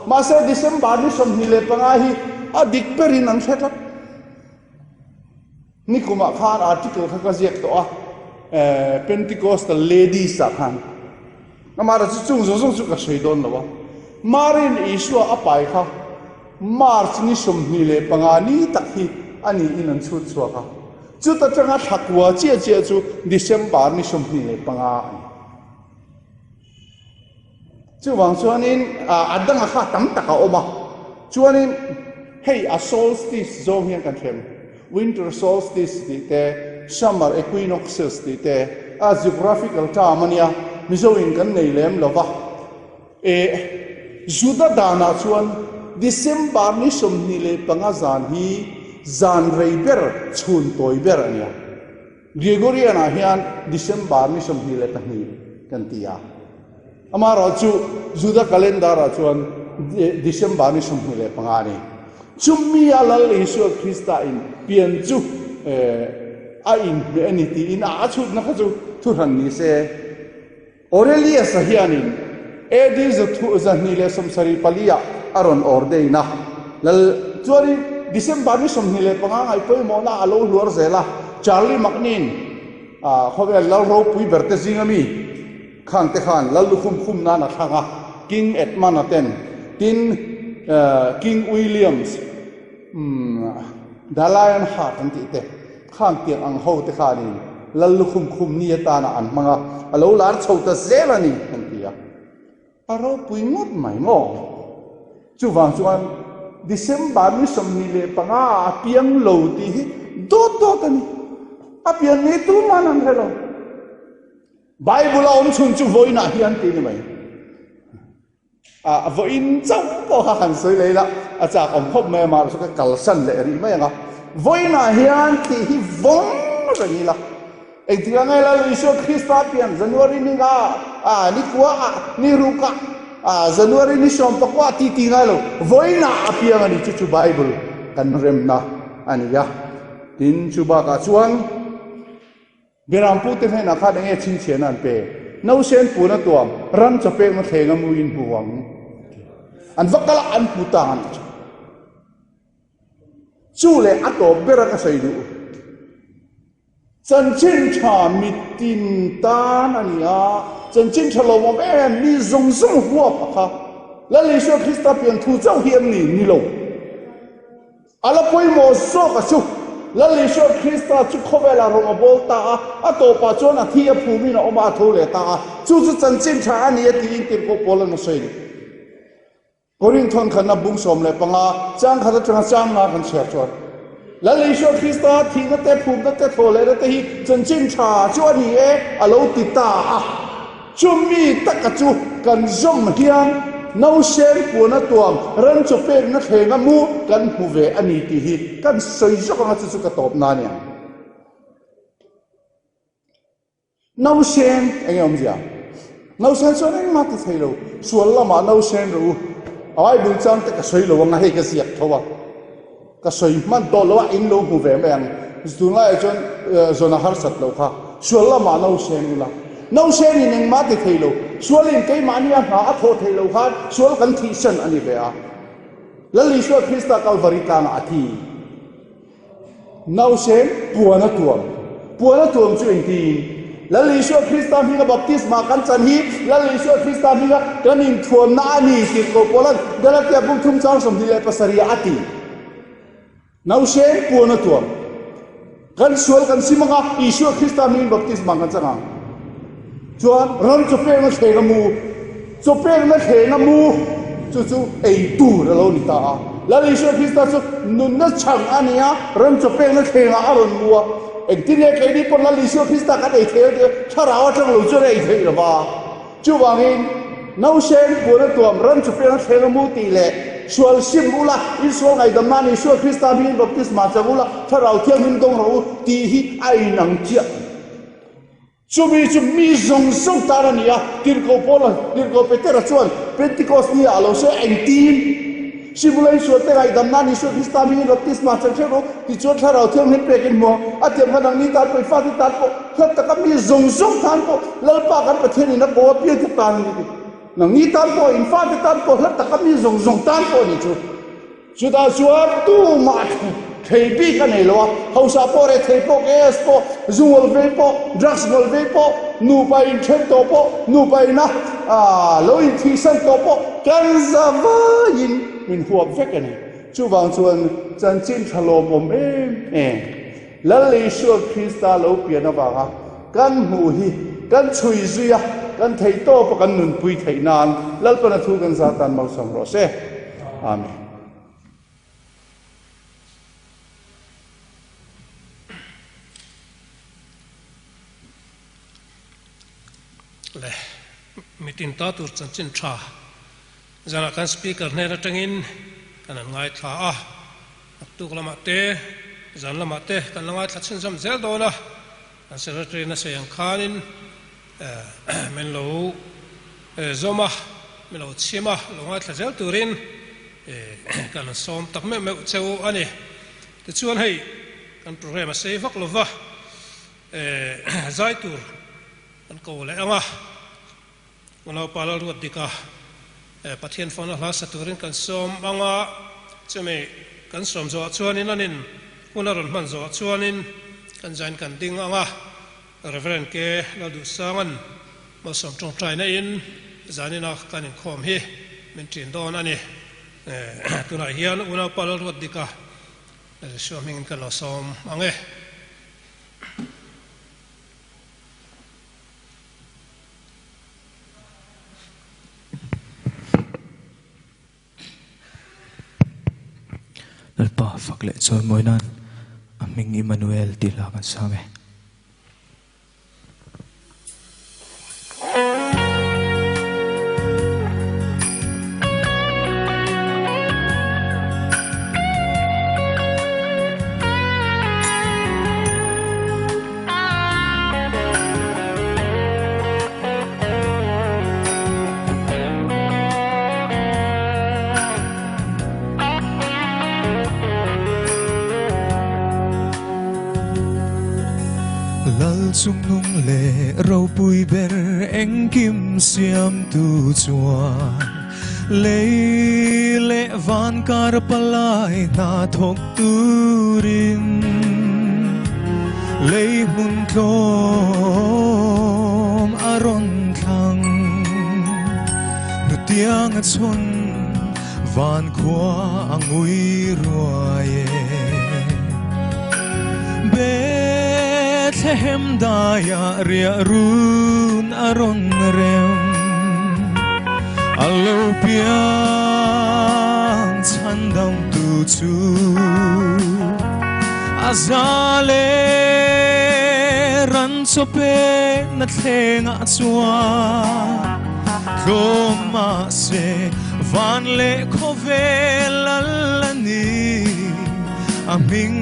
Mahse, December ni 25 hi a dik berin an hre tlat. Nikumah khan article kha ka ziak tawh a, Pentecostal ladies ah khan. Amah chu chung zawng zawng chu ka sawi dawn lo a. Marin Isua a pai kha March ni 25 ni tak hi a niin an chhut chhuak a. Chuta tanga thla kua chiah chiah chu December ni 25 a ni. Chuvang chuanin a danga kha tam tak a awm a, chuanin hei a solstice zawng hian kan hrem, winter solstice tih te, summer equinoxes tih te, a geographical term a nia, Mizo in kan nei lem lo va. E Juda danah chuan December ni 25 zan hi zan rei ber, chhun tawi ber a nia. Gregorian-ah hian December ni 22 kan ti a, amaherawhchu Juda calendar-ah chuan December ni 25 a ni. Chumi a Lal Isua Krista in pian chu a inhmeh a ni tiin a chhutna kha chu thuhran ni se. Aurelius-a hianin AD 274 ah a rawn ordain a, lal chuanin December ni 25 ngaih pawimawhna a lo hluar zel a, Charlie Magnin khawvel lal ropui ber te zinga mi khang te khan lal lukhum khum nan a thlang a, King Edmund-a ten, tin King Williams The Lion Heart an tih te. Khang tiang ang ho te khanin lal lukhum khum ni atana an hmang a, a lo lar chho ta zel a ni an ti a. A ropui ngawt mai maw? Chuvang chuan December ni 25 ah a piang lo tih hi dawt dawt a ni. A pian ni tuman an hre lo. Bible a awm chhun chu vawiinah hian tih ni mai. A vawiin chauh pawh kha han sawi leh ila a chak awm khawp mai a, mahse ka kalsan leh rih mai ang a. Vawiinah hian tih hi vawng reng ila, engtikah nge Lal Isua Krista pian January ni nga ah, ni kua ah, ni ruk ah, ah, January ni 14 ah ti ti ngai lo, vawiinah a piang a ni chu chu Bible kan remna a ni a. Tin, chu bakah chuan. Berampute hnenah khan enge chhinchhiahna an pe? Nausen puna tuam, ram chaw pekna thleng a muin hmu ang. An va kal a, an hmu ta ang chu. Chu leh a tawp ber a ka sawi duh. Chanchin tha mitin tan a ni a, chanchin tha lo awm em em mi zawng zawng huap a kha. Lal Isua Krista pian thu chauh hi em ni? Ni lo. A la pawimawh zawk a chu. Lal Isua Krista chu khawvelah rawng a bawl ta a, a tawpah chuan a thi a phumin a awm a, a tho leh ta a. Chu chu chanchin tha a ni a tiin tirhkoh pawl an a sawi ni. Korin thawnkhatna bung 15 chang khat atanga chang nga kan chhiar chuan, Lal Isua Krista thihna te, phumna te, thawhlehna te hi chanchin tha chu a ni e, a lo ti ta a. Chumi taka chu kan zawm hian nausen puana tuam ran chaw pekna thlenga mu kan hmu ve a ni tih hi kan sawi zawk anga chu chu ka tawp na nia. Nausen, eng nge awmzia? Nausen chuan engmah ti thei lo, sual lamah nausen rawh u. A Bible chang te ka sawi lo anga hei ka ziak tho a, ka sawi hman tawh lo a, in lo hmu ve mai ang. Tunlaiah chuan zawn a harsat loh kha, sual lamah nausen ula. Nausen in engmah ti thei lo, sualin keimahni a hna a thawh theih loh khan sual kan thihsan a ni ve a. Lal Isua Krista Kalvari tlangah a thi. Nausen puan a tuam. Puan a tuam chu engtiin? Lal Isua Krista hminga baptisma kan chan hi Lal Isua Krista hminga kan inthuamna a ni tih ko Paula'n Galatia buk thum chang 27 ah a ti. Nausen puan a tuam. Kan sual kan sim anga Isua Krista hmingin baptisma kan chang ang. Chuan ram chawpekna thleng a mu, chawpekna thleng a mu chu chu ei tur a lo ni ta a. Lal Isua Krista chu nunna chhang a ni a, ram chawpekna thlengah a rawn mu a. Engtin nge keini pawh Lal Isua Krista kan ei thei a tih a, thlarau atang lo chuan a ei theih lo va. Chuvangin, nausen puan a tuam ram chawpekna thleng a mu tih leh sual sim ula, in sual ngaihdam nan Isua Krista hmingin baptisma chang ula, thlarau thianghlim dawng rawh u tih hi a inang chiah. Chumi chu mi zawng zawng tan a ni a, Tirhkoh Paula, Tirhkoh Petera chuan Pentecost ni ah lo sawi a, engtin? Simulain sualte ngaihdam nan Isua Krista hmingin baptisma chang hreuh rawh, tichuan Thlarau Thianghlim pekin hmu ang. A tiam kha nangni tan pawh, i fate tan pawh, hlat taka mi zawng zawng tan pawh, Lalpa kan Pathianin a ko a piangte tan a ni ti. Nangni tan pawh, in fate tan pawh, hlat taka mi zawng zawng tan pawh a ni chu. Chutah chuan tumah thei bik a nei lo a, hausa pawh rethei pawh, KS pawh, zu ngawl vei pawh, drugs ngawl vei pawh, nupa inthen tawh pawh, nupa ina lo inthihsan tawh pawh kan za vaiin min huap vek a ni. Chuvang chuan chanchin tha lawmawm em em Lal Isua Krista lo pian avanga kan hmuh hi kan chhui zui a, kan thei tawp a kan nunpui theih nan Lalpana thu kan za tan malsawm rawh se. Amen.
Le mitin ta tur chanchin tha zanah kan speaker hnen atangin kan han ngaithla a, naktuk lamah te zan lamah te kan la ngaithla chhunzawm zel dawn a, kan secretary na sawi ang khanin min lo zawm a, min lo chhim a, lo ngaithla zel turin kan han sawm tak meuh meuh cheu a ni. Tichuan hei kan program a sei vak lova zai tur kan ko leh ang a, Unaupa Lalruat Dika Pathian fawna hla sa turin kan sawm ang a, chumi kan sawm zawhah chuanin an in hun a rawn hman zawhah chuanin kan zain kan ding ang a, Reverend K. Lalduhsanga'n malsawm tawngtaina in zanina kan inkhawm hi min ṭin dawn a ni. Tunah hian Unaupa Lalruat Dika Isua hmingin kan lo sawm ang e.
Lalpa fak leh chawimawi nan a hming Immanuel tih hla kan sang e. Lal chungnung leh ropui ber engkim siamtu chuan. Lei leh van kar palai hna thawk turin lei hmun tlawm a rawn thlang. Hnutiang a chhawn van khua a ngui ruai e. Bethlehem daiah riah run a rawn rem. A lo piang chhandam tu chu a za leh ran chaw pek na thlengah chuan tlawm mahse van leh khawvel lal a ni. A hming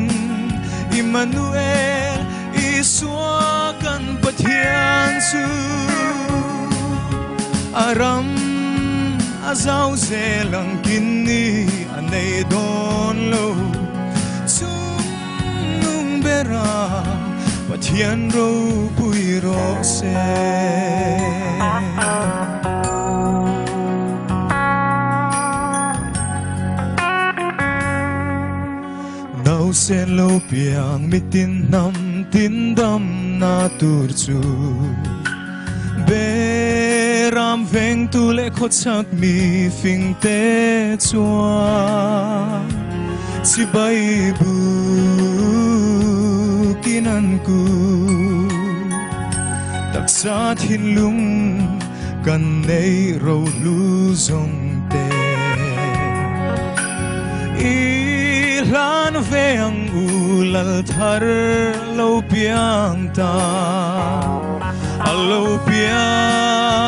Immanuel Isua kan Pathian chu a ram a zau zel ang kin ni a nei dawn lo. Chungnung bera Pathian ropui rawh se. Nausen lo piang mitin hnam tin dam na tur chu Beram vengtu leh khawchhak mi fing te chuan chibai bukin an ku taksa thinlung kan nei rohlu zawng te. I hlan ve ang u lal thar lo piang ta, a lo piang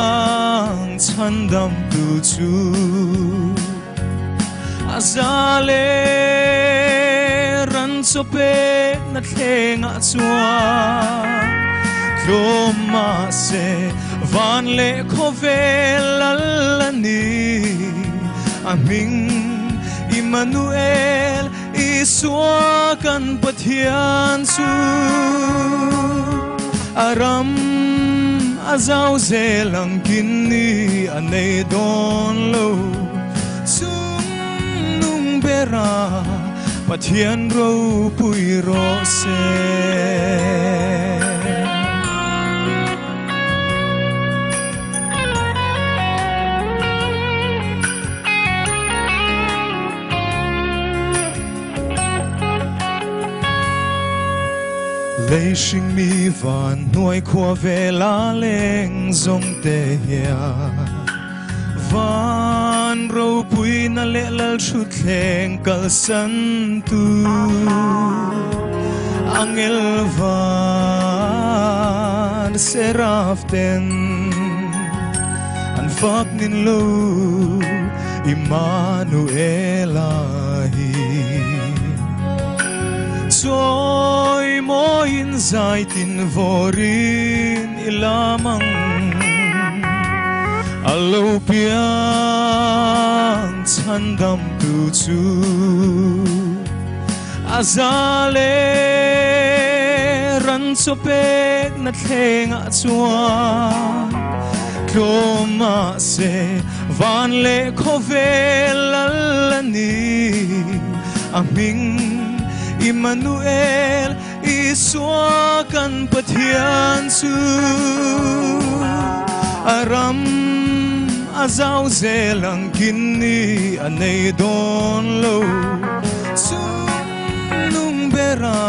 chhandam tu chu a za leh ran chaw pek na thlengah chuan tlawm mahse van leh khawvel lal a ni. A hming Immanuel Isua kan Pathian chu a ram a zau zel ang kin ni a nei dawn lo. Chungnung bera Pathian ropui rawh se. Lei hring mi van hnuai khua vela leng zawng te hian van ropui na leh lal thutthleng kalsan tu angel van seraph ten an fak nin lo Immanuela hi. Chawi mawiin zai tin vawrin i lam ang a lo piang chhandam tu chu a za leh ran chaw pek na thlengah chuan tlawm mahse van leh khawvel lal a ni. A hming Immanuel Isua kan Pathian chu a ram a zau zel ang kin ni a nei dawn lo. Chungnung bera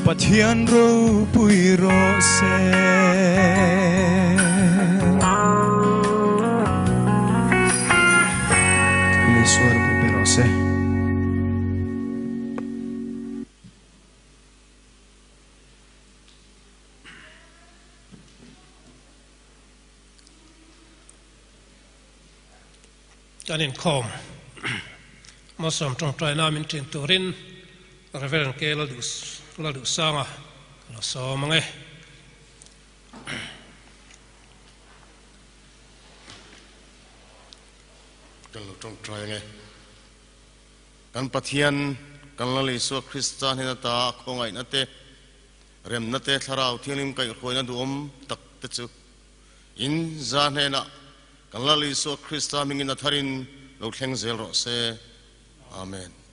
Pathian ropui rawh se. Isua ropui ber rawh se.
Kan inkhawm Malsawm tawngtaina min ṭin turin Reverend K. Lalduhsanga ka lo sawm ang e.
Kan lo tawngtai ang e. Kan Pathian, kan Lal Isua Krista hnen ata a khawngaihna te, remna te, Thlarau Thianghlim kaihhruaina duhawm tak te chu in za hnenah. Kan Lal Isua Krista hmingin a tharin lo thleng zel rawh se. Amen.